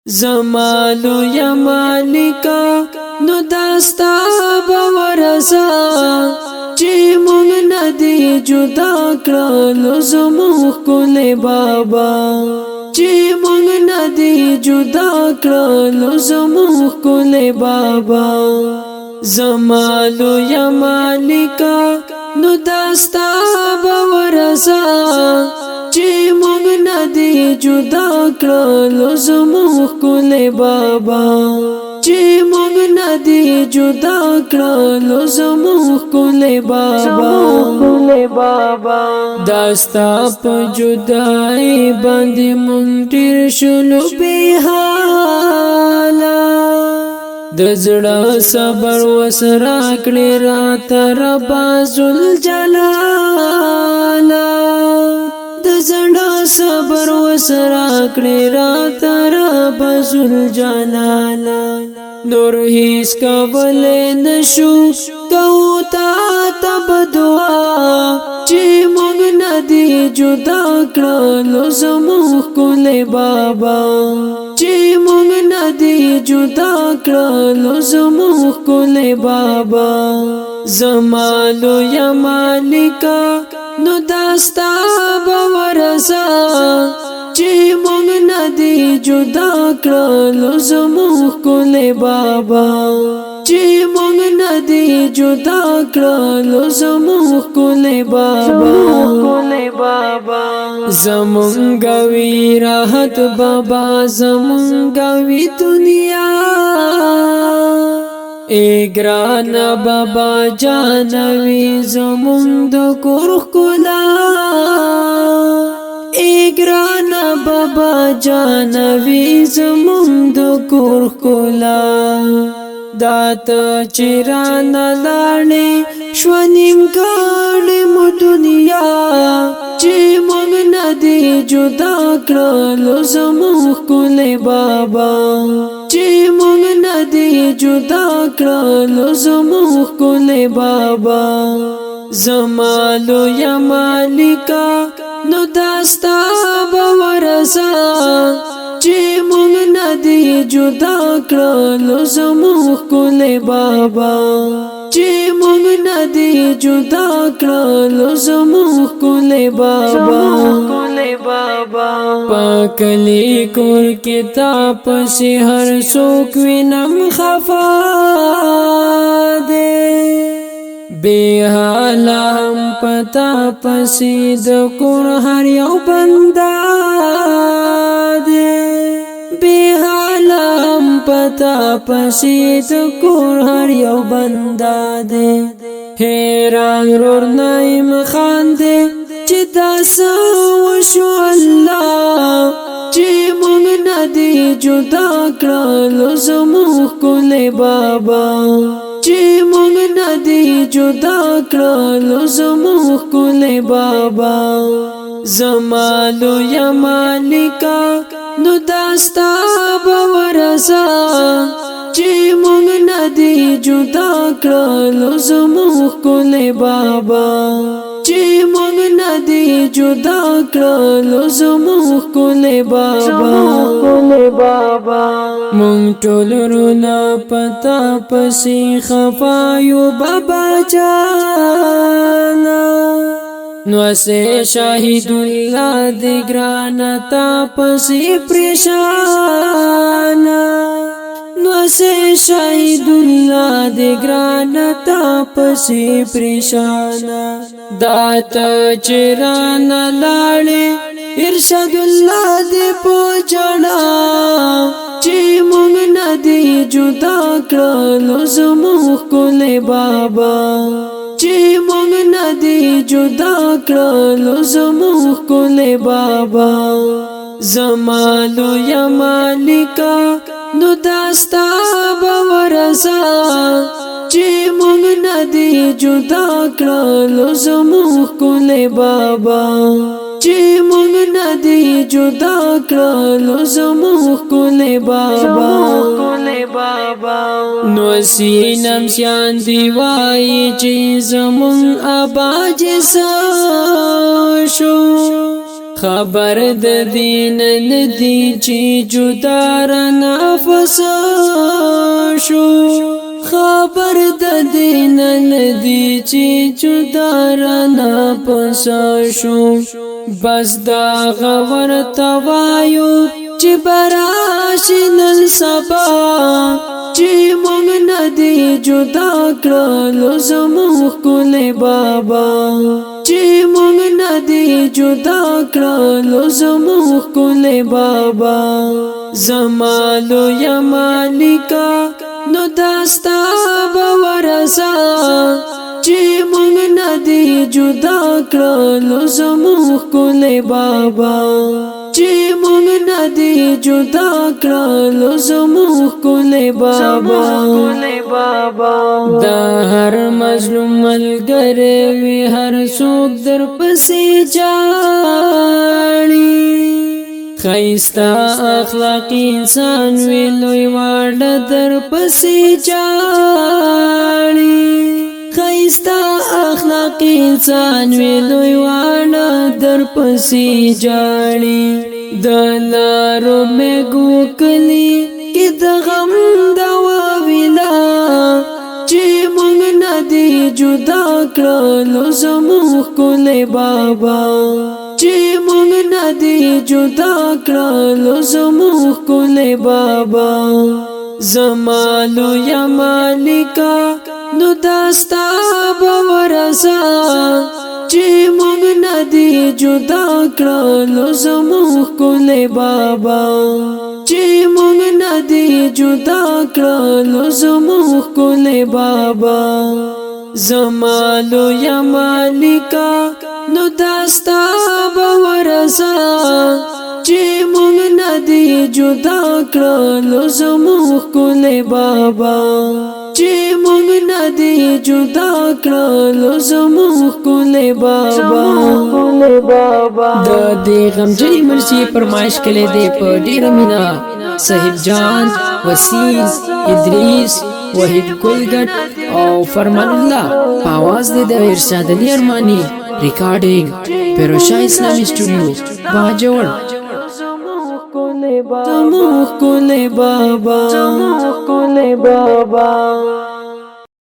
زمالو یا مالکا نو داستا باورزا، چې مونږ ندی جدا کړلو زموږ کلی بابا، چې مونږ ندی جدا کړلو زموږ کلی بابا۔ زمالو یا مالکا نو داستا باورزا، چې مونږ ندی جدا کړلو زموږ کلی بابا، چې مونږ ندی جدا کړلو زموږ کلی بابا۔ کلی بابا۔ داستا په جدای باندې مونږ ډیر شلو به حالا، د زړه صبر وسرا کړی را تر بازل جلالا، د زړه صبر وسرا کړی را تر بازل جلالا۔ نور هیڅ کول نشو کو تا تب دعا، چې موږ ندی جدا کړلو زموږ کلی بابا، چې موږ ندی جدا کړلو زموږ کلی بابا۔ زمالو یا مالکا نو داستا باورزا، چې مونږ ندی جدا کړلو زموږ کلی بابا، چې مونږ ندی جدا کړلو زموږ کلی بابا۔ کلی بابا۔ زمونږ وی راحت بابا، زمونږ وی دنیا، ای ګران بابا جانوي زمونږ د کور ښکلا، ای ګران بابا جانوي زمونږ د کور ښکلا۔ دات چیران لاړې شونیم کړي مو دنیا، چې مونږ ندی جدا کړلو زموږ کلی بابا، چې مونږ ندی جدا کړلو زموږ کلی بابا۔ زمالو یا مالکا نو داستا باورزا، چې مونږ ندی جدا کړلو زموږ کلی بابا، چې مونږ ندی جدا کړلو زموږ کلی بابا۔ کلی بابا۔ پاکلی کور کې تا پسې هر څوک وینم خفا دی، بے حالا هم پتا پسې د کور هر یو بندا دی، بے حالا هم پتا پسې د کور هر یو بندا دی۔ حیران رور نایم خان دی چې دا وشو الله، چې مونږ ندی جدا کړلو زموږ کلی بابا، چې مونږ ندی جدا کړلو زموږ کلی بابا۔ زمالو یا مالکا نو داستا باورزا، چې مونږ ندی جدا کړلو زموږ کلی بابا، چې مونږ ندی جدا کړلو زموږ کلی بابا۔ کلی بابا۔ مونږ ټول رونا پتا پسې خفایو بابا جانا، نو سه شاهد الله دی ګران تا پسې پریشانا، نو سه شاهد الله دی ګران تا پسې پریشانا۔ دات چران لاړې ارشاد الله دی پوجړا، چې مونږ ندی جدا کړلو زموږ کلی بابا، چې مونږ ندی جدا کړلو زموږ کلی بابا۔ زمالو یا مالکا نو داستا باورزا، چې مونږ ندی جدا کړلو زموږ کلی بابا، چې مونږ ندی جدا کړلو زموږ کلی بابا۔ کلی بابا۔ نو سینم سیان دی وای چې زمون ابا جسا شو۔ خبر د دین ندی چې جدا را نفس شو، خبر د دین ندی چې جدا را نفس شو۔ بس دا غور توایو چې براشي نن سبا، چې مونږ ندی جدا کړلو زموږ ښکلی بابا، چې مونږ ندی جدا کړلو زموږ ښکلی بابا۔ زمالو یا مالکا، نو داستا به ورسا چې مونږ ندی جدا کړلو زموږ ښکلی بابا، چې مونږ ندی جدا کړلو زموږ ښکلی بابا۔ د هر مظلوم ملګری وي، هر څوک در پسې جاړي۔ خیستا اخلاقی انسان وی، لوی واړه در پسې جاړي۔ خیستا اخلاقی انسان وی، لوی واړه در پسې جاړي۔ د لارو مګو کلی کې د غم دوا ویلا، چې مونږ ندی جدا کړلو زموږ ښکلی بابا، چې مونږ ندی جدا کړلو زموږ ښکلی بابا۔ زمالو یا مالکا، نو داستا به ورسا چې مونږ ندی جدا کړلو زموږ ښکلی بابا، چې مونږ ندی جدا کړلو زموږ ښکلی بابا۔ زمالو یا مالکا، نو داستا به ورسا چې مونږ ندی جدا کړلو زموږ ښکلی بابا، چې مونږ ندی جدا کړلو زموږ ښکلی بابا۔ د دې غمجنې مرثیې فرمایش کړی دی په ډیره مینه صاحب جان، وسیم، ادریس، وحید ګلګټ او فرمان الله۔ په आवाज دی د ارشاد علي ارماني۔ ریکارډینګ پیروشا اسلامي سټوډیو باجوړ۔ زموږ ښکلی بابا، زموږ ښکلی بابا۔